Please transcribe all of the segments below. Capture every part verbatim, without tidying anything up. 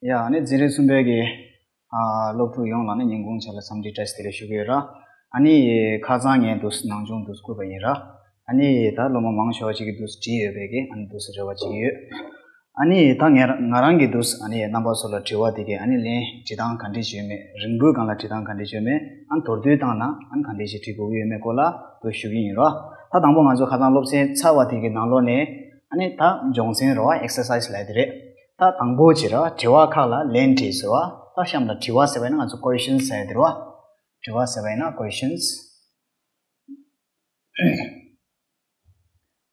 ཡ། ཨ་ནི་འཛིན་རིམ་གསུམ་པའི་གི་ཨ་སློབ་ཕྲུག་ཡོངས་ལ་ནི་ཉིན་གུང་ཆ་ལ་འཚམས་འདྲི་བཀྲ་ཤིས་བདེ་ལེགས་ཞུ་གི་ཡོད་ར། ཨ་ནི་ཁ་སང་ངས་འདུག་ནང་སྦྱོང་འདུག་བསྐུར་བ་ཡིན་ར། ཨ་ནི་ད་སློབ་མ་མང་ཤོས་ཅིག་གིས་འདུག་བྲིས་ཡོད་པའི་གི་ཨ་ནི་འདུག་རེ་བ་བྱེད་ཀྱི་ཡོད། ཨ་ནི་ད་ངས་ང་རང་གིས་འདུག་ཨ་ནི་རྣམ་པ་ཚོ་ལ་དྲི་བ་དེ་གི་ཨ་ནི་ལན་བྲིས་སྟངས་ག་འདྲས་བྱས་ཡོད་མེད། རིང་པོའི་སྒང་ལ་བྲིས་སྟངས་ག་འདྲས་བྱས་ཡོད་མེད། ཨ་ནི་མདོར་བསྡུས་བཏང་ན་ཨ་ནི་ག་འདྲས་ཞིག་བྲིས་དགོས་ཀྱི་ཡོད་མེད་སྐོར་ལ་འདུག་ཞུ་གི་ཡིན་ར། ད་དང་པོ་ང་ཚོ་ཁ་སང་སློབ་ཚན་ཚར་བ་དེ་གི་ནང་ལོགས་ནས་ཨ་ནི་ད་སྦྱོང་ཚན་རེད་བ། ཨེག་སར་སའི་སི་ལབ་ཡ་དེ་རེད། ད་དང་པོ་བྱེད་ར་དྲི་བ་ཁག་ལ་ལན་བྲིས་ཟེར་བ། ད་གཤམ་ལ་དྲི་བ་ཟེར་བ་ཡིན་ན་ང་ཚོ་ཀོ་ཤན་ཟེར་ཡ་དེ་རེད་བ། དྲི་བ་ཟེར་བ་ཡིན་ན་ཀོ་ཤན།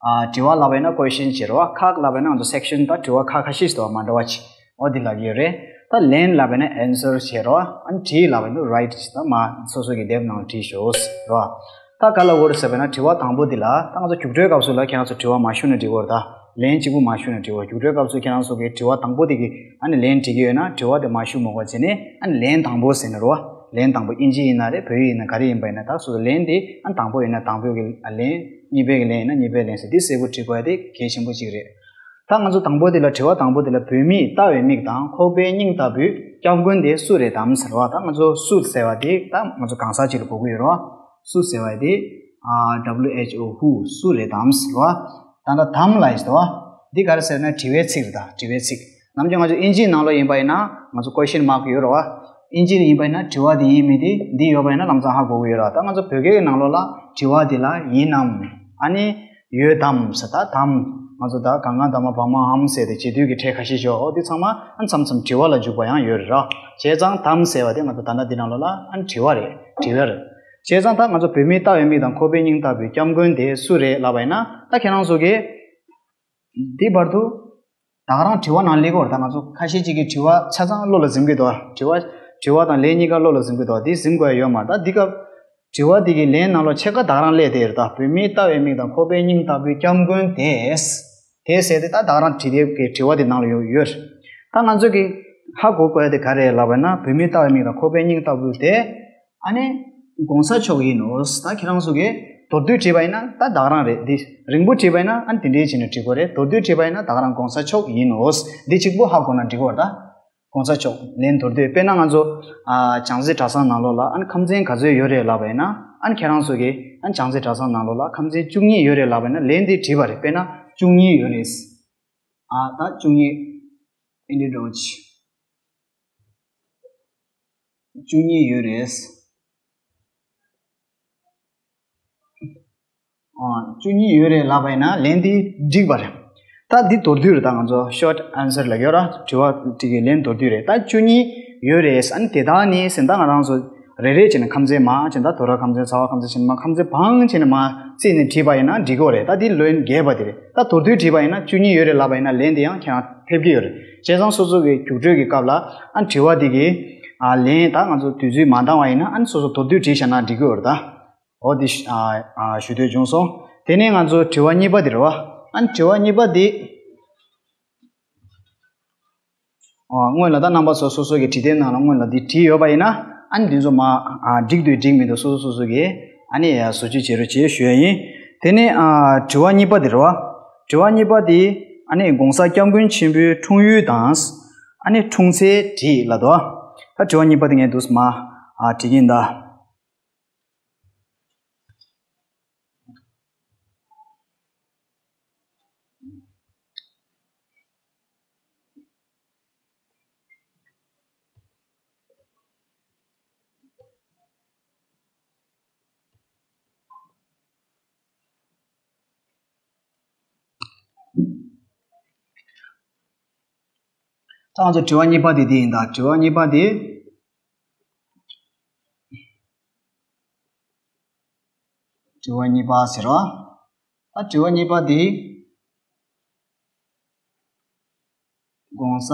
ཨ་དྲི་བ་ལབ་པ་ཡིན་ན་ཀོ་ཤན་བྱེད་རོགས། ཁག་ལབ་པ་ཡིན་ན་ང་ཚོ་སེག་ཤན་དང་དྲི་བ་ཁག་ཁ་ཤས་ཤིག་འདུག་མ་འདྲ་བ་ཅིག་འོ་འདི་ལབ་ཀྱི་ཡོད་རེད། ད་ལན་ལབ་པ་ཡིན་ན་ཨན་སར་བྱེད་རོགས། ཨ་ནི་བྲིས་ལབ་པ་ཡིན་ན་རའིཊ་ད་མ་སོ་སོ་གི་དེབ་ནང་བྲིས་ཤོག་རོགས། ད་ག་ལ་འོར་ཟེར་བ་ཡིན་ན་དྲི་བ་དང་པོ་འདི་ལ་ད་ང་ཚོ་རྒྱུགས་སྤྲོད་སྐབས་སུ་ལ་ཁྱེད་རང་ཚོ་དྲི་བ་མ་ཞུས་ན་འགྲིག་གི་རེད། ད་ལན་གཅིག་པུ་མ་ཞུས་ན་འགྲིག་གི་རེད། རྒྱུགས་སྤྲོད་སྐབས་སུ་ཁྱེད་རང་ཚོ་གི་དྲི་བ་དང་པོ་དེ་གི་ཨ་ནི་ལན་འབྲི་གི་ཡོད་ན་དྲི་བ་དེ་མ་ཞུ་མ་དགོས་བྱས་ནས་ཨ་ནི་ལན་དང་པོ་ཟེར་ནི་རེད་བ། ལན་དང་པོ་ཨིན་ཇི་ཡིན་ན་རེད། བོད་ཡིག་ཡིན་ན་ག་རེ་ཡིན་པ་ཡིན་ན་ད་སོ་སོ་ལན་དེ་ཨ་ནི་དང་པོ་ཡིན་ན་དང་པོའི་གི་ལན། གཉིས་པའི་གི་ལན་ཡིན་ན་གཉིས་པའི་ལན་ཟེར་འདི་གསལ་པོ་འབྲི་དགོས་ཡ་དེ་གལ་ཆེན་པོ་གཅིག་རེད། ད་ང་ཚོ་དང་པོ་དེ་ལ་དྲི་བ་དང་པོ་དེ་ལ་བུད་མེད་ལྟ་བའི་མིག་དང་ཁོག་པའི་སྙིང་ལྟ་བུའི་སྐྱབས་མགོན་དེ་སུ་རེད་དམ་ཟེར་བ། ད་ང་ཚོ་སུ་ཟེར་བ་དེ་ད་ང་ཚོ་གང་ཟག་ཅིག་ལ་གོ་གི་ཡོད་རེད་བ། སུ་ཟེར་བ་དེ་ཨ་W H O who སུ་རེད་དམ་ཟེར་བ། ད་ལྟ་དམ་ལ་ཡིན་ཟེར་བ། འདི་ག་རེ་ཟེར་ན་དྲི་བའི་ཚིག་རེད། ད་དྲི་བའི་ཚིག་ནམ་རྒྱུན་ང་ཚོ་ཨིན་ཇིའི་ནང་ལོགས་ཡིན་པ་ཡིན་ན་ང་ཚོ་ཀོ་ཤན་མཱག་ཡོད་རེད་བ། ཨིན་ཇི་ཡིན་པ་ཡིན་ན་དྲི་བ་དེ་ཡིན་མིན་དེ་འདི་ཡོད་པ་ཡིན་ན་ལམ་སང་ཧ་གོ་གི་ཡོད་རེད། ད་ང་ཚོ་བོད་སྐད་ཀྱི་ནང་ལོགས་ལ་དྲི་བ་དེ་ལ་ཡིན་ནམ་ཨ་ནི་ཡོད་དམ་ཟེར། ད་དམ་ང་ཚོ་ད་ག་ང་ད་མ་བ་མ་འམ་ཟེར་ཏེ་བྱེད་དུས་ཀྱི་ཕྲད་ཁ་ཤས་ཤོག་འོ་དེ་ཚང་མ་ཨ་མཚམས་མཚམས་དྲི་བ་ལ་འཇུག་པ་ཡང་ཡོད་རེད་ར། བྱས་ཙང་དམ་ཟེར་བ་དེ་ང་ཚོ་ད་ལྟ་འདི་ནང་ལོགས་ལ་ཨ་ནི་དྲི་བ་རེད། དྲི་བ་རེད། བྱས་ཙང་ད་ང་ཚོ་བུད་མེད་ལྟ་བའི་མིག་དང་ཁོག་པའི་སྙིང་ལྟ་བུའི་སྐྱབས་མགོན་དེ་སུ་རེད་ལབ་པ་ཡིན་ན་ད་ཁྱེད་རང་ཚོ་གིས་འདི་བར་དུ་ད་ག་རང་དྲི་བ་ནང་སླེབས་ཀྱི་ཡོད་རེད། ད་ང་ཚོ་ཁ་ཤས་ཅིག་གིས་དྲི་བ་ཆ་ཚང་བློ་ལ་འཛིན་གྱི་འདུག་དྲི་བ་དྲི་བ་དང་ལན་གཉིས་ཀ་བློ་ལ་འཛིན་གྱི་འདུག་འདི་འཛིན་དགོས་ཡ་ཡོད་མ་རེད། ད་འདི་སྐབས་དྲི་བ་འདི་གི་ལན་ནང་ལོགས་ཕྱེད་ཀ་ད་ག་རང་སླེབས་བསྡད་ཡོད་རེད། ད་བུད་མེད་ལྟ་བའི་མིག་དང་ཁོག་པའི་སྙིང་ལྟ་བུའི་སྐྱབས་མགོན་དེས། དེ་ཟེར་ཏེ་ད་ད་ག་རང་དྲི་དེབ་ཀྱི་དྲི་བ་དེ་ནང་ལ་ཡོད་ཡོད་རེད། ད་ང་ཚོ་གི་ཧ་གོ་དགོས་ཡ་དེ་ག་རེ་རེད་ལབ་པ་ན་བུད་མེད་ལྟ་བའི་མིག་དང་ཁོག་པའི་སྙིང་ལྟ་བུ་དེ་ཨ་ནི་༸གོང་ས་མཆོག་ཡིན་ནོ། ད་ཁྱེད་རང་ཚོ་གིས་མདོར་བསྡུས་བྲིས་པ་ཡིན་ན་ད་ད་ག་རང་རེད། འདི་རིང་པོ་བྲིས་པ་ཡིན་ན་ཨ་ནི་དེ་འདྲའི་བྱས་ནས་བྲིས་དགོས་རེད། མདོར་བསྡུས་བྲིས་པ་ཡིན་ན་ད་ག་རང་༸གོང་ས་མཆོག་ཡིན་ནོ། འདི་གཅིག་པོ་ཧ་གོ་ན་འགྲིག་གི་རེད། ད་༸གོང་ས་མཆོག་ལན་མདོར་བསྡུས་དཔེར་ན་ང་ཚོ་ཨ་བྱང་རྩེ་གྲྭ་ཚང་ནང་ལོགས་ལ་ཨ་ནི་ཁམས་ཚན་ག་ཚོད་ཡོད་རེད་ལབ་པ་ཡིན་ན་ཨ་ནི་ཁྱེད་རང་ཚོ་གིས་ཨ་ནི་བྱང་རྩེ་གྲྭ་ཚང་ནང་ལོགས་ལ་ཁམས་ཚན་བཅུ་གཉིས་ཡོད་རེད་ལབ་པ་ཡིན་ན་ལན་འདི་བྲིས་པ་རེད། དཔེར་ན་བཅུ་གཉིས་ཡོད་རེད། ཨ་ད་བཅུ་གཉིས། ཨིན་དྲི་རོ་ཆི། བཅུ་གཉིས་ཡོད་རེད། ཨ་བཅུ་གཉིས་ཡོད་རེད་ལབ་པ་ཡིན་ན་ལན་འདི་འགྲིག་པ་རེད། ད་འདི་མདོར་བསྡུས་རེད། ད་ང་ཚོ་ཤོར་ཊི་ཨན་སར་ལབ་ཡོད་ར། དྲི་བ་དེ་གི་ལན་མདོར་བསྡུས་རེད། ད་བཅུ་གཉིས་ཡོད་རེད། ཨ་ནི་དེ་དག་ནི་ཟེར་ད་ང་རང་ཚོ་རེ་རེ་བྱས་ནས་ཁམས་ཚན་མ་བྱས་ད་དོ་ར་ཁམས་ཚན་ཚ་བ་ཁམས་ཚན་བྱས་ནས་མ་ཁམས་ཚན་བང་བྱས་ནས་མ་རྩིས་ནས་བྲིས་པ་ཡིན་ན་འགྲིག་གི་རེད། ད་འདི་ལན་རྒྱས་པ་དེ་རེད། ད་མདོར་བསྡུས་བྲིས་པ་ཡིན་ན་བཅུ་གཉིས་ཡོད་རེད་ལབ་པ་ཡིན་ན་ལན་དེ་ཡང་ཁྱེད་རང་ཕེབས་ཀྱི་ཡོད་རེད། བྱས་ཙང་སོ་སོ་གི་རྒྱུགས་སྤྲོད་ཀྱི་སྐབས་ལ་ཨ་དྲི་བ་དེ་གི་ཨ་ལན་ད་ང་ཚོ་དུས་ཚོད་མ་འདང་བ་ཡིན་ན་ཨ་ནི་སོ་སོ་མདོར་བསྡུས་བྲིས་བཞག་ན་འགྲིག་གི་ཡོད་རེད། ད་འོ་དེ་ཨ་ཨ་ཞུ་འདོད་བྱུང་སོང་། དེ་ནས་ང་ཚོ་དྲི་བ་གཉིས་པ་དེ་རེད་བ། ཨ་ནི་དྲི་བ་གཉིས་པ་དེ་ཨ་སྔོན་ལ་ད་རྣམ་པ་ཚོ་སོ་སོ་གི་བྲིས་དེབ་ནང་ལ་སྔོན་ལ་འདི་བྲིས་ཡོད་པ་ཡིན་ན་ཨ་ནི་འདི་ཚོ་མ་ཨ་འགྲིག་འདུག་འགྲིག་མི་འདུག་སོ་སོ་སོ་སོ་གི་ཨ་ནི་བཟོ་བཅོས་བྱེད་རོགས་བྱེད་ཞུ་ཡ་ཡིན། དེ་ནས་ཨ་དྲི་བ་གཉིས་པ་དེ་རེད་བ། དྲི་བ་གཉིས་པ་དེ་ཨ་ནི་༸གོང་ས་༸སྐྱབས་མགོན་ཆེན་པོའི་འཁྲུངས་ཡུལ་དང་ཨ་ནི་འཁྲུངས་ཚེས་བྲིས་ལབ་འདུག་ད་དྲི་བ་གཉིས་པ་དེ་ངས་འདུག་མ་ཨ་བྲིས་ཀྱིན་གདའ། ད་ང་ཚོ་དྲི་བ་གཉིས་པ་དེ་འདི་ཡིན་ད། དྲི་བ་གཉིས་པ་དེ། དྲི་བ་གཉིས་པ་ཟེར་རོ། ད་དྲི་བ་གཉིས་པ་དེ། ༸གོང་ས་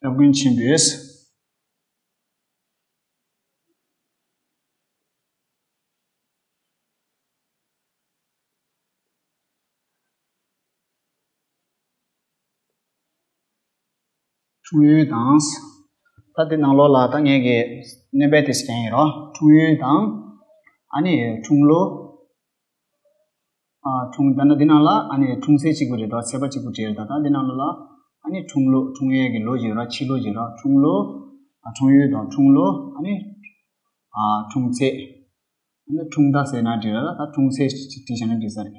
སྐྱབས་མགོན་ཆེན་པོས། འཁྲུངས་ཡུལ་དང་། ད་དེ་ནང་ལོགས་ལ་ད་ངས་ཀྱི་སྣོན་པ་དེ་སྐྱོན་ཡིན་རོ། འཁྲུངས་ཡུལ་དང་། ཨ་ནི་འཁྲུངས་ལོ། ཨ། འཁྲུངས། ད་ནི་འདི་ནང་ལ་ཨ་ནི་འཁྲུངས་ཚེས་གཅིག་པུ་རེད་དོ། ཚེས་པ་གཅིག་པུ་བྲིས་རེད་དོ། ད་འདི་ནང་ལ་ཨ་ནི་འཁྲུངས་ལོ། འཁྲུངས་ཡས་ཀྱི་ལོ་བྱེད་ར། ཕྱི་ལོ་བྱེད་ར། འཁྲུངས་ལོ། ཨ། འཁྲུངས་ཡུལ་དང་འཁྲུངས་ལོ། ཨ་ནི། ཨ། འཁྲུངས་ཚེས། ཨ་ནི་འཁྲུངས་ཟླ་ཟེར་ན་འགྲིག་ར། ད་འཁྲུངས་ཚེས་བྲིས་བྱས་ན་འགྲིག་ས་རེད།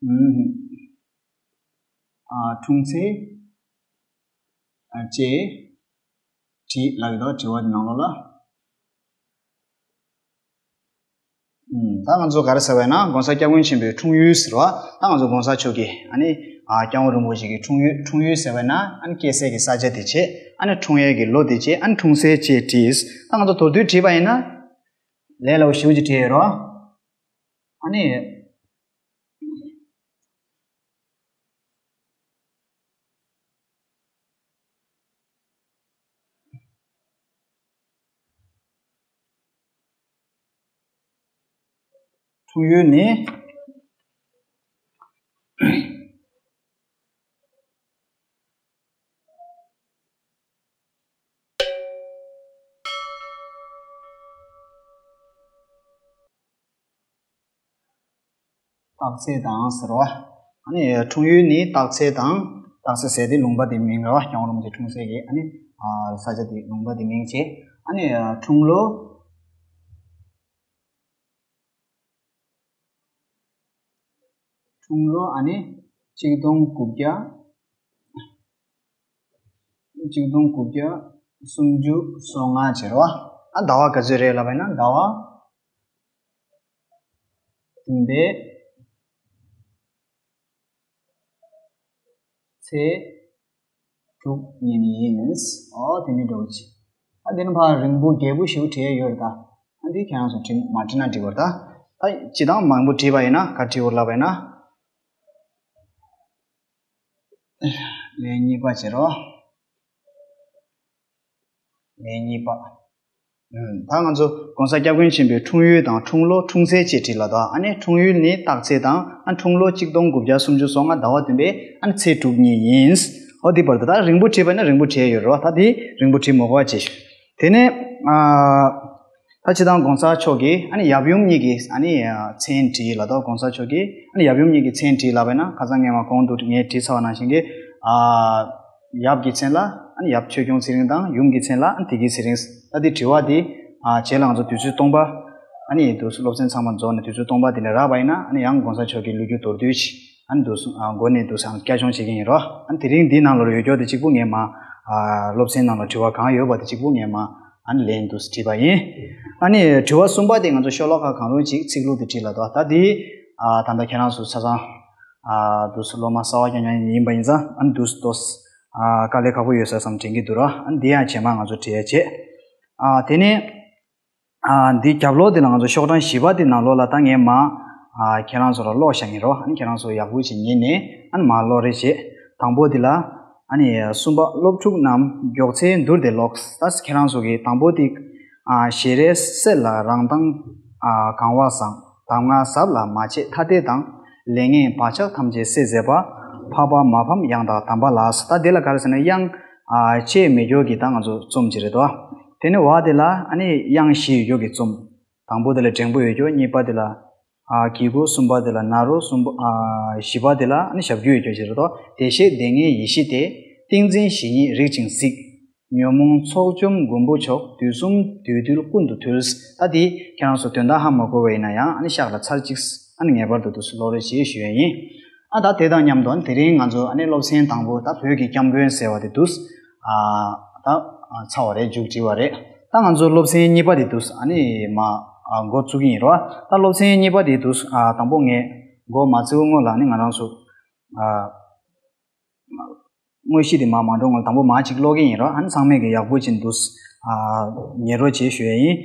ཨུམ། ཨ། འཁྲུངས་ཚེས། ཨ། བཅས། བྲིས་ལབ་ཡོད་དོ། དྲི་བ་དེ་ནང་ལོགས་ལ། ཨུམ། ད་ང་ཚོ་ག་རེ་ཟེར་བ་ཡིན་ན། ༸གོང་ས་༸སྐྱབས་མགོན་ཆེན་པོའི་འཁྲུངས་ཡུལ་ཟེར་བ། ད་ང་ཚོ་༸གོང་ས་མཆོག་གི་ཨ་ནི། ཨ། སྐྱབས་མགོན་རིན་པོ་ཆེ་གི་འཁྲུངས་ཡུལ། འཁྲུངས་ཡུལ་ཟེར་བ་ཡིན་ན་ཨ་ནི་སྐྱེས་སའི་གི་ས་ཆ་དེ་བྱས། ཨ་ནི་འཁྲུངས་ཡས་ཀྱི་ལོ་དེ་བྱས། ཨ་ནི་འཁྲུངས་ཚེས་བཅས་བྲིས། ད་ང་ཚོ་མདོར་བསྡུས་བྲིས་པ་ཡིན་ན། ལས་སླ་པོ་ཞེ་པོ་ཅིག་བྲིས་ཡོད་རོ། ཨ་ནི། འཁྲུངས་ཡུལ་ནི། རྟགས་ཚད་དང་ཟེར་བ། ཨ་ནི་འཁྲུངས་ཡུལ་ནི་རྟགས་ཚད་དང་། རྟགས་ཚད་ཟེར་དེ་ལུང་པ་དེ་མིང་རེད་བ། སྐྱབས་མགོན་རིན་པོ་ཆེ་འཁྲུངས་སའི་གི་ཨ་ནི། ཨ། ས་ཆ་དེ་ལུང་པ་དེ་མིང་བྱས། ཨ་ནི་འཁྲུངས་ལོ། འཁྲུངས་ལོ་ཨ་ནི་གཅིག་སྟོང་དགུ་བརྒྱ། གཅིག་སྟོང་དགུ་བརྒྱ་སུམ་ཅུ་སོ་ལྔ་བྱེད་རོ། ཨ། ཟླ་བ་ག་ཚོད་རེད་ལབ་པ་ཡིན་ན། ཟླ་བ་བདུན་པའི་ཚེས་དྲུག་ཉིན་ཡིན། ཨོ། དེ་ནི་འགྲོ་གི། ཨ། དེ་ནི་ཕར་རིང་པོ་རྒྱས་པོ་ཞིག་བྲིས་ཡོད་རེད་ད། ཨ། འདི་ཁྱེད་རང་ཚོ་བྲིས་མ་བྲིས་ན་འགྲིག་གི་རེད་ད། ད་སྤྱིར་བཏང་མང་པོ་བྲིས་པ་ཡིན་ན་ག་འདྲ་འགྲིག་གི་རེད་ལབ་པ་ཡིན་ན། ལན་གཉིས་པ་བྱེད་རོགས། ལན་གཉིས་པ། ཨུམ། ད་ང་ཚོ་༸གོང་ས་༸སྐྱབས་མགོན་ཆེན་པོའི་འཁྲུངས་ཡུལ་དང་འཁྲུངས་ལོ། འཁྲུངས་ཚེས་བཅས་བྲིས་ལ་དོ། ཨ་ནི་འཁྲུངས་ཡུལ་ནི་རྟགས་ཚད་དང་། ཨ། འཁྲུངས་ལོ་གཅིག་སྟོང་དགུ་བརྒྱ་སུམ་ཅུ་སོ་ལྔ་ཟླ་བ་བདུན་པའི་ཨ་ནི་ཚེས་དྲུག་ཉིན་ཡིན། ཨོ། འདི་བར་དུ་ད་རིང་པོ་བྲིས་པ་ཡིན་ན་རིང་པོ་བྲིས་ཡོད་རེད་བ། ད་འདི་རིང་པོ་བྲིས་མ་དགོས་པ་བྱས། དེ་ནས། ཨ། ད་སྤྱིར་བཏང་༸གོང་ས་མཆོག་གི་ཨ་ནི་ཡབ་ཡུམ་གཉིས་ཀྱི་ཨ་ནི་མཚན་བྲིས་ལ་དོ། ༸གོང་ས་མཆོག་གི་ཨ་ནི་ཡབ་ཡུམ་གཉིས་ཀྱི་མཚན་བྲིས་ལབ་པ་ཡིན་ན། ཁ་སང་ངས་མ་གོང་དུ་ངས་བྲིས་ཚར་བ་ནང་བཞིན་གྱི། ཨ། ཡབ་ཀྱི་མཚན་ལ་ཨ་ནི་ཡབ་ཆོས་སྐྱོང་ཚེ་རིང་དང་། ཡུམ་གྱི་མཚན་ལ་ཨ་ནི་བདེ་སྐྱིད་ཚེ་རིང་། ད་འདི་དྲི་བ་འདི། ཨ། རྗེས་ལ་ང་ཚོ་དུས་ཚོད་སྟོང་པ། ཨ་ནི་དུས་སློབ་ཚན་ཚང་མ་རྫོགས་ནས་དུས་ཚོད་སྟོང་པ་དེ་ལ་རག་པ་ཡིན་ན། ཨ་ནི་ཡང་༸གོང་ས་མཆོག་གི་ལོ་རྒྱུས་མདོར་བསྡུས་ཤིག་ཨ་ནི་འདུག་སེ། ཨ། འགོ་ནས་འདུག་སེ་བསྐྱར་སྦྱོང་བྱེད་ཀྱི་ཡིན་རོ། ཨ་ནི་དེ་རིང་འདི་ནང་ལོགས་ཡོད་རྒྱུ་དེ་གཅིག་པུ་ངས་མ། ཨ། སློབ་ཚན་ནང་ལ་དྲི་བ་གང་ཡོད་པ་དེ་གཅིག་པུ་ངས་མ། ཨ་ནི་ལན་འདུག་སེ་བྲིས་པ་ཡིན། ཨ་ནི་དྲི་བ་གསུམ་པ་དེ་ང་ཚོ་ཤོ་ལོ་ཀ་གང་རུང་ཅིག་ཚིག་ལྷུག་དེ་བྲིས་ལ་དོ། ད་འདི། ཨ། ད་ལྟ་ཁྱེད་རང་ཚོ་ཆ་ཚང་། ཨ། འདུག་སེ་སློབ་མ་གསར་པ་རྐྱང་རྐྱང་ཡིན་པ་ཡིན་ཙང་། ཨ་ནི་འདུག་སེ་ཏོག་ཙམ། ཨ། དཀའ་ལས་ཁག་པོ་ཡོད་ས་བསམ་དྲན་གྱི་འདུག་རོ། ཨ་ནི་འདི་ཡང་རྗེས་མ་ང་ཚོ་བྲིས་ཡ་བྱེད། ཨ། དེ་ནས། ཨ། འདི་རྒྱབ་ལོགས་འདི་ལ་ང་ཚོ་ཤོག་གྲངས་བཞི་པ་འདི་ནང་ལོགས་ལ་ད་ངས་མ། ཨ། ཁྱེད་རང་ཚོ་ལ་ཀློག་བཞག་གི་ཡིན་རོ། ཨ་ནི་ཁྱེད་རང་ཚོ་ཡག་པོ་ཅིག་ཉན་ནས་ཨ་ནི་མ་ཀློག་རེ་བྱེད། དང་པོ་འདི་ལ། ཨ་ནི་གསུམ་པ། སློབ་ཕྲུག་རྣམས་མགྱོགས་ཚད་འདུར་ཏེ་ཀློགས། ད་ཁྱེད་རང་ཚོ་གི་དང་པོ་འདི། ཨ། ཞལ་རས་གསེར་ལ་རང་མདངས། ཨ། གང་བ་བཟང་། གདམས་ངག་ཟབ་ལ་མ་ཆད་ཐ་དད་དང་། ལས་ངན་བག་ཆགས་ཐམས་ཅད་སེལ་མཛད་པ། འཕགས་པ་མ་ཕམ་དབྱངས་དང་གདམས་པ་ལགས། ད་འདི་ལ་ག་རེ་ཟེར་ན། དབྱངས། ཨ། ཆད་མེད་རྒྱུ་གི་ད་ང་ཚོ་རྩོམ་ཅིག་རེད་དོ། དེ་ནས་བ་དེ་ལ་ཨ་ནི་དབྱངས་བཞི་ཡོད་རྒྱུ་གི་རྩོམ། དང་པོ་དེ་ལ་འགྲེང་བུ་ཡོད་རྒྱུ། གཉིས་པ་དེ་ལ། ཨ། གི་གུ། གསུམ་པ་དེ་ལ་ན་རོ། གསུམ་པ། ཨ། བཞི་པ་དེ་ལ་ཨ་ནི་ཞབས་ཀྱུ་ཡོད་རྒྱུ་ཅིག་རེད་དོ། བདེ་གཤེགས་བདེ་ལྔའི་ཡེ་ཤེས་དེ། ཏིང་འཛིན་གཞི་ཉིད་རིག་ཅིང་གཟིགས། ཉོན་མོངས་ཚོགས་བཅོམ་མགོན་པོ་མཆོག་དུས་གསུམ་འདུལ་དུས་ཀུན་ཏུ་ཐུལ། ད་འདི་ཁྱེད་རང་ཚོ་དོན་དག་ཧ་མ་གོ་བ་ཡིན་ན་ཡང་། ཨ་ནི་ཤག་ལ་ཚར་གཅིག་ཨ་ནི་ངེས་པར་དུ་འདུག་སེ་ཀློག་རོགས་བྱེད་ཞུ་ཡ་ཡིན། ཨ། ད་དེ་དང་མཉམ་དུ་དེ་རིང་ང་ཚོ་ཨ་ནི་སློབ་ཚན་དང་པོ། ད་བོད་ཀྱི་སྐྱབས་མགོན་ཟེར་བ་དེ་འདུག་ཨ། ད་ཚར་བ་རེད། མཇུག་བསྒྲིལ་བ་རེད། ད་ང་ཚོ་སློབ་ཚན་གཉིས་པ་དེ་འདུག་ཨ་ནི་མ། ཨ། འགོ་བཙུགས་ཀྱི་ཡིན་རོ། ད་སློབ་ཚན་གཉིས་པ་དེ་འདུག་ཨ། དང་པོ་ངས་འགོ་མ་བཙུགས་སྔོན་ལ་ཨ་ནི་ང་རང་ཚོ། ཨ། དངོས་གཞི་དེ་མ་མ་འགྲོ་སྔོན་ལ་དང་པོ་མ་གཅིག་ཀློག་གི་ཡིན་རོ། ཨ་ནི་ཚང་མས་ཀྱི་ཡག་པོ་ཅིག་འདུག་ཨ། ཉན་རོགས་བྱེད་ཞུ་ཡ་ཡིན།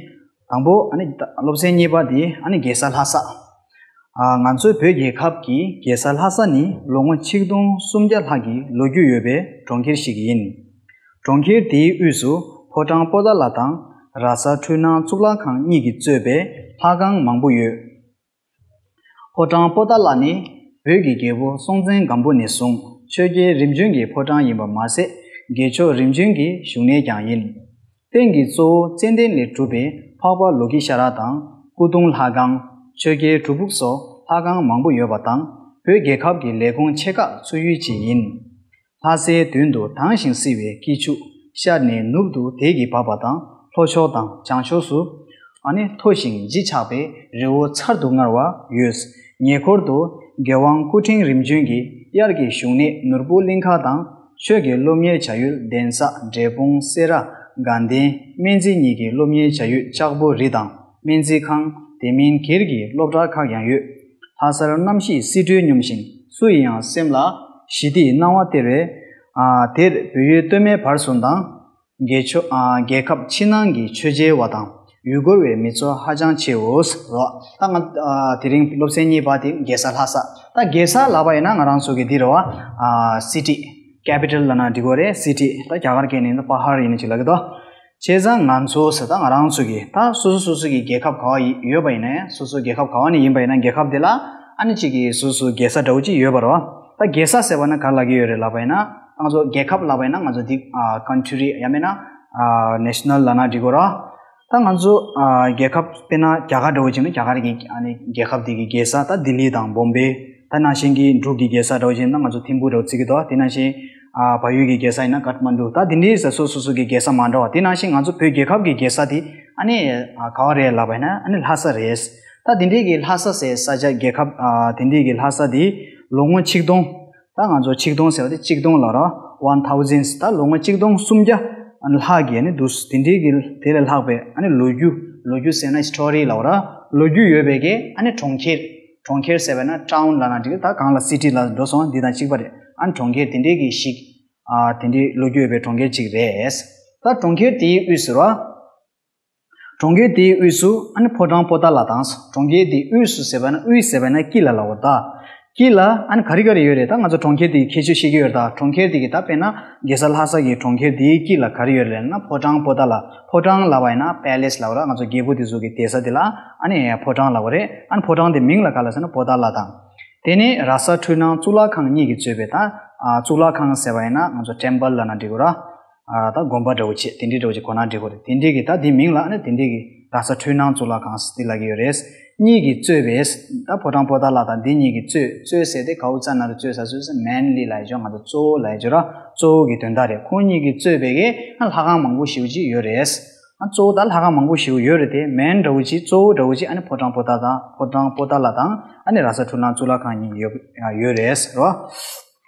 དང་པོ་ཨ་ནི་ད་སློབ་ཚན་གཉིས་པ་དེ་ཨ་ནི་རྒྱལ་ས་ལྷ་ས། ཨ། ང་ཚོའི་བོད་རྒྱལ་ཁབ་ཀྱི་རྒྱལ་ས་ལྷ་ས་ནི་ལོ་ངོ་ཆིག་སྟོང་སུམ་བརྒྱ་ལྷག་གི་ལོ་རྒྱུས་ཡོད་པའི་གྲོང་ཁྱེར་ཞིག་ཡིན། གྲོང་ཁྱེར་དེའི་དབུས་སུ་ཕོ་བྲང་པོ་ཏཱ་ལ་དང་། ར་ས་འཕྲུལ་སྣང་གཙུག་ལག་ཁང་གཉིས་ཀྱིས་གཙོས་པའི་ལྷ་ཁང་མང་པོ་ཡོད། ཕོ་བྲང་པོ་ཏཱ་ལ་ནི་བོད་ཀྱི་རྒྱལ་པོ་སྲོང་བཙན་སྒམ་པོ་ནས་བཟུང་ཆོས་རྒྱལ་རིམ་བྱོན་གྱི་ཕོ་བྲང་ཡིན་པ་མ་ཟད། དགེ་མཆོག་རིམ་བྱོན་གྱི་བཞུགས་གནས་ཀྱང་ཡིན། རྟེན་གྱི་གཙོ་བོ་ཙན་དན་ལས་གྲུབ་པའི་འཕགས་པ་ལོ་ཀི་ཤྭ་ར་དང་སྐུ་གདུང་ལྷ་ཁང་། ཆོས་རྒྱལ་སྒྲུབ་ཕུག་སོགས་ལྷ་ཁང་མང་པོ་ཡོད་པ་དང་། བོད་རྒྱལ་ཁབ་ཀྱི་ལས་ཁུངས་ཆེ་ཁག་ཚུགས་ཡུལ་ཅིག་ཡིན། ལྷ་སའི་མདུན་དུ་དྭངས་ཤིང་བསིལ་བའི་སྐྱིད་ཆུ་ཤར་ནས་ནུབ་ཏུ་དལ་གྱིས་འབབ་པ་དང་། ལྷོ་ཕྱོགས་དང་བྱང་ཕྱོགས་སུ་ཨ་ནི་མཐོ་ཞིང་བརྗིད་ཆགས་པའི་རི་བོ་ཚར་དུ་དངར་བ་ཡོད། ཉེ་འཁོར་དུ་རྒྱལ་དབང་སྐུ་ཕྲེང་རིམ་བྱོན་གྱི་དབྱར་གྱི་བཞུགས་གནས་ནོར་བུ་གླིང་ཁ་དང་། ཆོས་ཀྱི་སློབ་གཉེར་བྱ་ཡུལ་གདན་ས་འབྲས་སྤུངས་སེ་ར་དགའ་ལྡན་སྨན་རྩིས་གཉིས་ཀྱི་སློབ་གཉེར་བྱ་ཡུལ་ལྕགས་པོ་རི་དང་སྨན་རྩིས་ཁང་། དེ་མིན་སྒེར་གྱི་སློབ་གྲྭ་ཁག་ཀྱང་ཡོད། ལྷ་སར་གནམ་གཤིས་བསིལ་དྲོད་སྙོམས་ཤིང་སུ་ཡིན་ཡང་སེམས་ལ་ཞི་བདེའི་སྣང་བ་སྟེར་བས། ཨ་དེར་བོད་ཡུལ་སྟོད་སྨད་བར་གསུམ་དང་། རྒྱལ་ཕྱོགས་ཨ་རྒྱལ་ཁབ་ཕྱི་ནང་གི་ཆོས་མཇལ་བ་དང་ཡུལ་སྐོར་བའི་མི་ཚོགས་ཧ་ཅང་ཆེའོ། རོ། ད་ང་ཨ་དེ་རིང་སློབ་ཚན་གཉིས་པ་དེ་རྒྱལ་ས་ལྷ་ས། ད་རྒྱལ་ས་ལབ་པ་ཡིན་ན་ང་རང་ཚོ་གི་འདི་རེད་བ། ཨ་སི་ཊི། ཀེ་པི་ཊལ་ལབ་ན་འགྲིག་གོ་རེད། སི་ཊི་ད་རྒྱ་གར་སྐད་ནས་ད་པ་ཧར་ཡིན་ན་ཅིག་ལབ་གི་འདུག་བྱས་ཙང་ང་ཚོ་ཟེར་ད་ང་རང་ཚོ་གི་ད་སོ་སོ་སོ་སོ་གི་རྒྱལ་ཁབ་ག་བ་ཡི་ཡོད་པ་ཡིན་ན། སོ་སོ་རྒྱལ་ཁབ་ག་བ་ནས་ཡིན་པ་ཡིན་ན་རྒྱལ་ཁབ་དེ་ལ་ཨ་ནི་གཅིག་གི་སོ་སོ་རྒྱལ་ས་འདྲ་བོ་གཅིག་ཡོད་པ་རེད་བ། ད་རྒྱལ་ས་ཟེར་བ་ན་ག་ལབ་ཀྱི་ཡོད་རེད་ལབ་པ་ཡིན་ན། ང་ཚོ་རྒྱལ་ཁབ་ལབ་པ་ཡིན་ན་ང་ཚོ་འདི་ཨ་ཀན་ཊི་རི་ཡང་མིན་ན་ཨ་ནེ་ཤ་ནལ་ལབ་ན་འགྲིག་གོ་ར། ད་ང་ཚོ་ཨ་རྒྱལ་ཁབ་དཔེར་ན་རྒྱ་གར་འདྲ་བོ་བྱས་ན་རྒྱ་གར་གྱི་ཨ་ནི་རྒྱལ་ཁབ་དེ་གི་རྒྱལ་ས་ད་ལྡི་ལི་དང་བོམ་བེ། ད་ནང་བཞིན་གྱི་འབྲུག་གི་རྒྱལ་ས་འདྲ་བོ་བྱས་ན་ང་ཚོ་ཐིམ་ཕུ་འདྲ་བོ་བརྩི་གི་འདུག་དེ་ནང་བཞིན་ཨ་བལ་ཡུལ་གྱི་རྒྱལ་ས་ཡིན་ན་ཀཏ་མན་ཌུ། ད་དེ་འདྲའི་ས་སོ་སོ་སོ་གི་རྒྱལ་ས་མ་འདྲ་བ། དེ་ནང་བཞིན་ང་ཚོ་བོད་རྒྱལ་ཁབ་ཀྱི་རྒྱལ་ས་དེ་ཨ་ནི་ཨ་ག་བ་རེད་ལབ་པ་ཡིན་ན་ཨ་ནི་ལྷ་ས་རེད། ད་དེ་འདྲའི་གི་ལྷ་ས་ཟེར་ས་ཆ་རྒྱལ་ཁབ་ཨ་དེ་འདྲའི་གི་ལྷ་ས་དེ་ལོ་ངོ་ཆིག་སྟོང་། ད་ང་ཚོ་ཆིག་སྟོང་ཟེར་བ་དེ་ཆིག་སྟོང་ལ་ར་ཝན་ཐའུ་ཟེན། ད་ལོ་ངོ་ཆིག་སྟོང་སུམ་བརྒྱ་ལྷག་གི་ཨ་ནི་འདུག་དེ་འདྲའི་གི་དེ་ལས་ལྷག་པའི་ཨ་ནི་ལོ་རྒྱུས། ལོ་རྒྱུས་ཟེར་ན་ཧི་སི་ཊོ་རི་ལབ་ར། ལོ་རྒྱུས་ཡོད་པའི་གི་ཨ་ནི་གྲོང་ཁྱེར། གྲོང་ཁྱེར་ཟེར་བ་ན་ཊའུན་ལབ་ན་འགྲིག་ད་གང་ལ་སི་ཊི་ལ་འགྲོ་སོང་འདི་དང་གཅིག་པ་རེད། ཨ་ནི་གྲོང་ཁྱེར་དེ་འདྲའི་གི་ཞིག་ཨ་དེ་འདྲའི་ལོ་རྒྱུས་ཡོད་པའི་གྲོང་ཁྱེར་ཅིག་རེད། ད་གྲོང་ཁྱེར་དེའི་དབུས་སུ་ར། གྲོང་ཁྱེར་དེའི་དབུས་སུ་ཨ་ནི་ཕོ་བྲང་པོ་ཏཱ་ལ་དང་། གྲོང་ཁྱེར་དེའི་དབུས་སུ་ཟེར་བ་ན་དབུས་ཟེར་བ་ན་དཀྱིལ་ལ་ལབ་པ་ད། དཀྱིལ་ལ་ཨ་ནི་ག་རེ་ག་རེ་ཡོད་རེད། ད་ང་ཚོ་གྲོང་ཁྱེར་དེའི་ཁྱད་ཆོས་ཤེས་ཀྱི་ཡོད་རེད། ད་གྲོང་ཁྱེར་དེ་གི་ད་དཔེར་ན་རྒྱལ་ས་ལྷ་ས་གི་གྲོང་ཁྱེར་དེའི་དཀྱིལ་ལ་ག་རེ་ཡོད་རེད་ལབ་ན་ཕོ་བྲང་པོ་ཏཱ་ལ། ཕོ་བྲང་ལབ་པ་ཡིན་ན་པེ་ལེ་སི་ལབ་ར། ང་ཚོ་རྒྱལ་པོ་དེ་ཚོ་གི་བསྡད་ས་དེ་ལ་ཨ་ནི་ཕོ་བྲང་ལབ་པ་རེད། ཨ་ནི་ཕོ་བྲང་དེ་མིང་ལ་ག་ལབ་ཟེར་ན་པོ་ཏཱ་ལ་དང་། དེ་ནས་ར་ས་འཕྲུལ་སྣང་གཙུག་ལག་ཁང་གཉིས་ཀྱིས་གཙོས་པའི་ད་ཨ་གཙུག་ལག་ཁང་ཟེར་བ་ཡིན་ན་ང་ཚོ་ཊེམ་པལ་ལབ་ན་འགྲིག་གོ་ར། ཨ་ད་དགོན་པ་འདྲ་བོ་བྱས་དེ་འདྲའི་འདྲ་བོ་བྱས་གོ་ན་འགྲིག་གོ་རེད། དེ་འདྲའི་གི་ད་དེ་མིང་ལ་ཨ་ནི་དེ་འདྲའི་གི་ར་ས་འཕྲུལ་སྣང་གཙུག་ལག་ཁང་ཟེར་དེ་ལབ་ཀྱི་ཡོད་རེད། གཉིས་ཀྱིས་གཙོས་པའི་ད་ཕོ་བྲང་པོ་ཏཱ་ལ་དང་དེ་གཉིས་ཀྱིས་གཙོས། གཙོས་ཟེར་དེ་གའུ་ཙ་ན་རོ་གཙོས་ས་གཙོས་ཟེར་མེན་ལི་ལབ་ཡ་ཅོ། ང་ཚོ་གཙོ་བོ་ལབ་ཡ་ཅོ་ར། གཙོ་བོ་གི་དོན་དག་རེད། ཁོང་གཉིས་ཀྱིས་གཙོས་པའི་གི་ཨ་ལྷ་ཁང་མང་པོ་ཞེ་པོ་ཅིག་ཡོད་རེད། ཨ་གཙོ་བོ་ད་ལྷ་ཁང་མང་པོ་ཞེ་པོ་ཡོད་རེད་དེ། མེན་འདྲ་བོ་ཅིག་གཙོ་བོ་འདྲ་བོ་ཅིག་ཨ་ནི་ཕོ་བྲང་པོ་ཏཱ་དང་ཕོ་བྲང་པོ་ཏཱ་ལ་དང་ཨ་ནི་ར་ས་འཕྲུལ་སྣང་གཙུག་ལག་ཁང་གཉིས་ཡོད་ཡོད་རེད་རོ།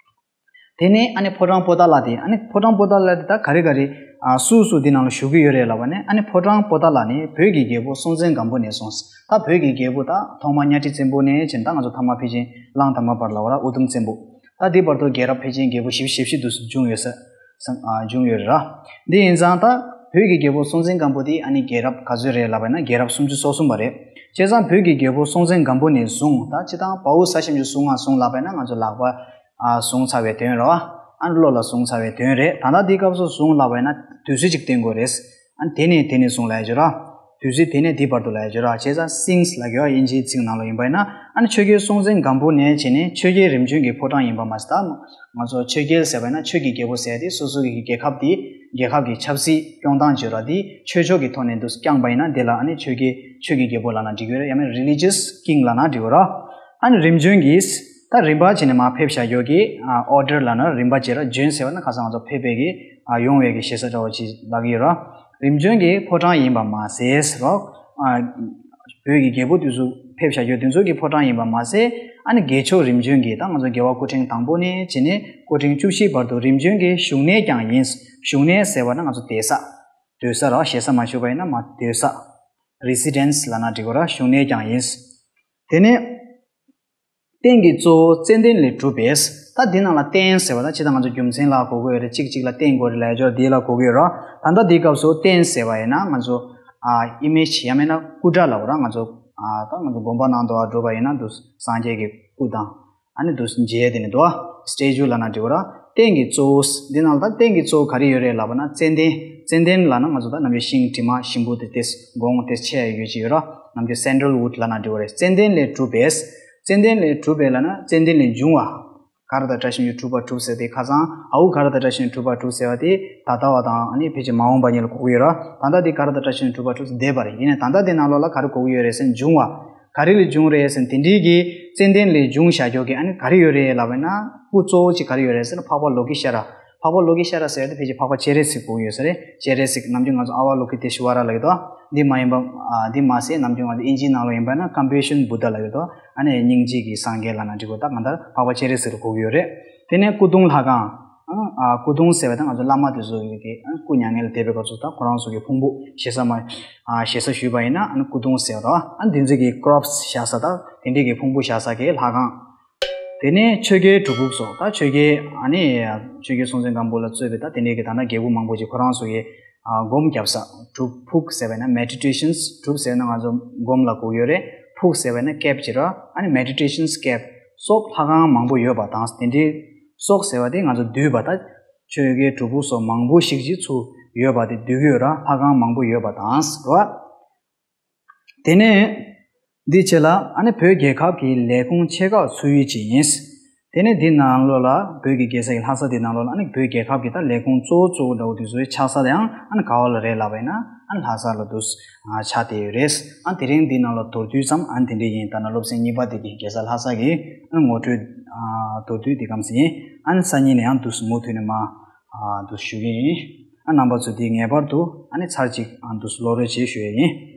དེ་ནས་ཨ་ནི་ཕོ་བྲང་པོ་ཏཱ་ལ་དེ། ཨ་ནི་ཕོ་བྲང་པོ་ཏཱ་ལ་དེ་ད་ག་རེ་ག་རེ་ཨ་སུ་སུ་དེ་ནང་ལ་བཞུགས་ཀྱི་ཡོད་རེད་ལབ་པ་ནས། ཨ་ནི་ཕོ་བྲང་པོ་ཏཱ་ལ་ནི་བོད་ཀྱི་རྒྱལ་པོ་སྲོང་བཙན་སྒམ་པོ་ནས་བཟུང་། ད་བོད་ཀྱི་རྒྱལ་པོ་ད་ཐོག་མ་གཉའ་ཁྲི་བཙན་པོ་ནས་བྱས་ད་ང་ཚོ་ཐ་མ་ཕལ་ཆེར་གླང་དར་མ་བར་ལབ་པ་ར། ཨུ་དུམ་བཙན་པོ། ད་དེ་བར་དུ་རྒྱལ་རབས་ཕལ་ཆེར་རྒྱལ་པོ་བཞི་བཅུ་ཞེ་བཞི་འདུག་བྱུང་ཡོད་ས་བྱུང་ཡོད་རེད་ར། འདི་ཡིན་ཙང་ད་བོད་ཀྱི་རྒྱལ་པོ་སྲོང་བཙན་སྒམ་པོ་དེ་ཨ་ནི་རྒྱལ་རབས་ག་ཚོད་རེད་ལབ་པ་ན་རྒྱལ་རབས་སུམ་ཅུ་སོ་གསུམ་པ་རེད། བྱས་ཙང་བོད་ཀྱི་རྒྱལ་པོ་སྲོང་བཙན་སྒམ་པོ་ནས་བཟུང་ད་སྤྱིར་བཏང་བལ་པོ་ས་ཞབས་ཀྱུ་བཟུང་ང་བཟུང་ལབ་པ་ན་ང་ཚོ་ལག་པ་ཨ་བཟུང་ཚར་བའི་དོན་རེད་བ། ཨ་བློ་ལ་བཟུང་ཚར་བའི་དོན་རེད། ད་ལྟ་འདི་སྐབས་སུ་བཟུང་ལབ་པ་ཡིན་ན་དུས་ཚོད་ཅིག་བསྟན་དགོས་རེད། ཨ་དེ་ནས་དེ་ནས་བཟུང་ལབ་ཡ་ཅོ་ར། དུས་ཚོད་དེ་ནས་དེ་བར་དུ་ལབ་ཡ་ཅོ་ར། བྱས་ཙང་སིན་སི་ལབ་ཀྱི་ཡོད། དབྱིན་ཇིའི་ཚིག་ནང་ལ་ཡིན་པ་ཡིན་ན་ཨ་ནི་ཆོས་རྒྱལ་སྲོང་བཙན་སྒམ་པོ་ནས་བྱས་ནས་ཆོས་རྒྱལ་རིམ་བྱོན་གྱི་ཕོ་བྲང་ཡིན་པ་མ་ཟད། ད་ང་ཚོ་ཆོས་རྒྱལ་ཟེར་བ་ཡིན་ན་ཆོས་ཀྱི་རྒྱལ་པོ་ཟེར་ཏེ་སོ་སོ་གི་རྒྱལ་ཁབ་དེ་རྒྱལ་ཁབ་ཀྱི་ཆབ་སྲིད་སྐྱོང་སྟངས་ཅོ་ར་དེ་ཆོས་ཕྱོགས་ཀྱི་ཐོག་ནས་འདུག་བསྐྱངས་པ་ཡིན་ན་དེ་ལ་ཨ་ནི་ཆོས་ཀྱི་ཆོས་ཀྱི་རྒྱལ་པོ་ལབ་ན་འགྲིག་གི་རེད། ཡང་མིན་རི་ལི་ཇི་ཡས་ཀིང་ལབ་ན་འགྲིག་གི་ར། ཨ་ནི་རིམ་བྱོན་གྱིས་ད་རིམ་པ་བྱས་ནས་མར་ཕེབས་བཞག་ཡོད་ཀྱི་ཨ་ཨོ་ཌར་ལབ་ན་རིམ་པ་བྱས་ར། བྱོན་ཟེར་བ་ན་ཁ་སང་ང་ཚོ་ཕེབས་པའི་གི་ཨ་ཡོང་བའི་གི་ཞེ་ས་འདྲ་བོ་ཅིག་ལབ་ཀྱི་ཡོད་ར། རིམ་བྱོན་གྱི་ཕོ་བྲང་ཡིན་པ་མ་ཟད་རོ། ཨ་བོད་ཀྱི་རྒྱལ་པོ་དེ་ཚོ་ཕེབས་བཞག་ཡོད་དེ་ཚོ་གི་ཕོ་བྲང་ཡིན་པ་མ་ཟད། ཨ་ནི་དགེ་མཆོག་རིམ་བྱོན་གྱི་ད་ང་ཚོ་རྒྱལ་བ་སྐུ་ཕྲེང་དང་པོ་ནས་བྱས་ནས་སྐུ་ཕྲེང་བཅུ་བཞི་བར་དུ་རིམ་བྱོན་གྱི་བཞུགས་གནས་ཀྱང་ཡིན། བཞུགས་གནས་ཟེར་བ་ན་ང་ཚོ་བསྡད་ས། སྡོད་ས་རོ། ཞེ་ས་མ་ཞུ་བ་ཡིན་ན་མ་སྡོད་ས། རི་སི་ཌེན་སི་ལབ་ན་འགྲིག་གོ་ར། བཞུགས་གནས་ཀྱང་ཡིན། དེ་ནས། རྟེན་གྱི་གཙོ་བོ་ཙན་དན་ལས་གྲུབ་པས། ད་འདི་ནང་ལ་རྟེན་ཟེར་བ་ད་ཅི་ད་ང་ཚོ་རྒྱུ་མཚན་ལ་གོ་དགོས་རེད། གཅིག་གཅིག་ལ་རྟེན་དགོས་རེད་ལབ་ཡ་ཅོ་འདི་ལ་གོ་དགོས་རོ། ད་ལྟ་འདིའི་སྐབས་སུ་རྟེན་ཟེར་བ་ཡིན་ན་ང་ཚོ་ཨ་ཨི་མེ་ཇི་ཡང་མིན་ན་སྐུ་འདྲ་ལབ་ར། ང་ཚོ་ཨ་ད་ང་ཚོ་དགོན་པ་ནང་དུ་ཨ་འགྲོ་བ་ཡིན་ན་འདུག་སངས་རྒྱས་ཀྱི་སྐུ་དང་ཨ་ནི་འདུག་མཇལ་དེ་ནི་འདུག་ཨ་སི་ཊེ་ཅུ་ལབ་ན་འགྲིག་གོ་ར། རྟེན་གྱི་གཙོ་བོ། འདི་ནང་ལ་ད་རྟེན་གྱི་གཙོ་བོ་ག་རེ་ཡོད་རེད་ལབ་པ་ན་ཙན་དན། ཙན་དན་ལབ་ན་ང་ཚོ་ད་ནམ་རྒྱུན་ཤིང་དྲི་མ་ཞིམ་པོ་དེ་དེ་གོང་དེ་ཆེ་ཡ་ཡོད་ཅིག་ཡོད་ར། ནམ་རྒྱུན་སན་ཌལ་ཝུཌ་ལབ་ན་འགྲིག་གོ་རེད། ཙན་དན་ལས་གྲུབ་པས། ཙན་དན་ལས་གྲུབ་པས་ལབ་ན་ཙན་དན་ལས་འབྱུང་བ། ག་ར་དང་བཀྲ་ཤིས་འབྱུང་གྲུབ་པ་གྲུབ་ཟེར་དེ་ཁ་སང་ཨའུ་ག་ར་དང་བཀྲ་ཤིས་འབྱུང་གྲུབ་པ་གྲུབ་ཟེར་བ་དེ་ད་ལྟ་བ་དང་ཨ་ནི་ཕལ་ཆེར་མ་འོངས་པ་གཉིས་ལ་གོ་གི་ཡོད་ར། ད་ལྟ་དེ་ག་ར་དང་བཀྲ་ཤིས་འབྱུང་གྲུབ་པ་གྲུབ་ཟེར་བསྡད་པ་རེད། ཡིན་ནའི་ད་ལྟ་དེ་ནང་ལོགས་ལ་ག་རེ་གོ་གི་ཡོད་རེད་ཟེར་ན་འབྱུང་བ། ག་རེ་ལས་བྱུང་རེད་ཟེར་ན་དེ་འདྲའི་གི་ཙན་དན་ལས་བྱུང་བཞག་རྒྱུ་གི་ཨ་ནི་ག་རེ་ཡོད་རེད་ལབ་པ་ཡིན་ན་སྐུ་གཙོ་བོ་གཅིག་ག་རེ་ཡོད་རེད་ཟེར་ན་འཕགས་པ་ལོ་ཀེ་ཤྭ་ར། འཕགས་པ་ལོ་ཀེ་ཤྭ་ར་ཟེར་བ་དེ་ཕལ་ཆེར་འཕགས་པ་སྤྱན་རས་གཟིགས་གོ་གི་ཡོད་ས་རེད། སྤྱན་རས་གཟིགས་ནམ་རྒྱུན་ང་ཚོ་ཨ་ཝ་ལོ་ཀི་ཏེ་ཤྭ་ར་ལབ་ཀྱི་འདུག་འདི་མ་ཡིན་པ་ཨ་འདི་མ་ཟད་ནམ་རྒྱུན་ང་ཚོ་ཨིན་ཇིའི་ནང་ལ་ཡིན་པ་ན་Compassion Buddha ལབ་ཀྱི་འདུག་ཨ་ནི་སྙིང་རྗེ་གི་སངས་རྒྱས་ལབ་ན་འགྲིག་གོ་ད་གང་ལྟར་འཕགས་པ་སྤྱན་རས་གཟིགས་ལ་གོ་གི་ཡོད་རེད། དེ་ནས་སྐུ་གདུང་ལྷ་ཁང་། ཨ་སྐུ་གདུང་ཟེར་བ་དང་ང་ཚོ་བླ་མ་དེ་ཚོ་གི་སྐུ་མྱ་ངན་ལས་འདས་པའི་སྐབས་སུ་ད་ཁོ་རང་ཚོ་གི་ཕུང་པོ་ཞེ་ས་མ་ཞེ་ས་ཞུས་པ་ཡིན་ན་ཨ་ནི་སྐུ་གདུང་ཟེར་བ་དང་ཨ་འདི་ཚོ་གི་ཀོར་པ་སི་བཞག་ས་དང་དེ་འདྲའི་གི་ཕུང་པོ་བཞག་ས་གི་ལྷ་ཁང་། དེ་ནས་ཆོས་རྒྱལ་སྒྲུབ་ཕུག་སོགས་ད་ཆོས་རྒྱལ་ཨ་ནི་ཆོས་རྒྱལ་སྲོང་བཙན་སྒམ་པོ་ལ་གཙོས་པའི་ད་དེ་འདྲའི་གི་ད་ལྟ་རྒྱལ་པོ་མང་པོ་ཅིག་ཁོ་རང་ཚོ་གི་སྒོམ་བརྒྱབ་ས། སྒྲུབ་ཕུག་ཟེར་བས་ན་མེ་ཌི་ཊེ་ཤན། སྒྲུབ་ཟེར་ན་ང་ཚོ་སྒོམ་ལ་གོ་ཡོད་རེད། ཕུག་ཟེར་བས་ན་ཀེབ་ཅིག་ར་ཨ་ནི་མེ་ཌི་ཊེ་ཤན་ཀེབ་སོགས་ལྷ་ཁང་མང་པོ་ཡོད་པ་དང་དེ་འདྲའི་སོགས་ཟེར་བ་དེ་ང་ཚོ་འདུས་པ་ད་ཆོས་རྒྱལ་སྒྲུབ་ཕུག་སོགས་མང་པོ་ཞིག་ཅིག་ཚུར་ཡོད་པ་དེ་འདུས་ཡོད་ར་ལྷ་ཁང་མང་པོ་ཡོད་པ་དང་ར། དེ་ནས་འདི་བྱས་ལ་ཨ་ནི་བོད་རྒྱལ་ཁབ་ཀྱི་ལས་ཁུངས་ཆེ་ཁག་ཚུད་ཡུལ་ཅིག་ཡིན། དེ་ནས་འདི་ནང་ལོགས་ལ་བོད་ཀྱི་རྒྱལ་ས་ཡི་ལྷ་ས་འདི་ནང་ལོགས་ལ་ཨ་ནི་བོད་རྒྱལ་ཁབ་ཀྱི་ད་ལས་ཁུངས་གཙོ་བོ་གཙོ་བོ་འདྲ་བོ་དེ་ཚོའི་ཆགས་ས་དེའང་ཨ་ནི་ག་བ་ལ་རེད་ལབ་པ་ཡིན་ན་ཨ་ནི་ལྷ་ས་ལ་འདུག་ཆགས་བསྡད་ཡོད་རེད། ཨ་དེ་རིང་འདི་ནང་ལ་མདོར་བསྡུས་ཙམ་ཨ་ནི་དེ་འདྲ་ཡིན། ད་ནང་སློབ་ཚན་གཉིས་པ་དེ་གི་རྒྱལ་ས་ལྷ་ས་གི་ཨ་ནི་ངོ་སྤྲོད་མདོར་བསྡུས་འདི་གམ་ཟིན་ཡིན། ཨ་ནི་སང་ཉིན་ནས་ཡང་འདུག་མུ་མཐུད་ནས་མ་འདུག་ཞུ་གི་ཡིན། ཨ་རྣམ་པ་ཚོ་འདི་ངེས་པར་དུ་ཨ་ནི་ཚར་གཅིག་ཨ་འདུག་ཀློག་རོགས་བྱེད་ཞུ་ཡས་ཡིན།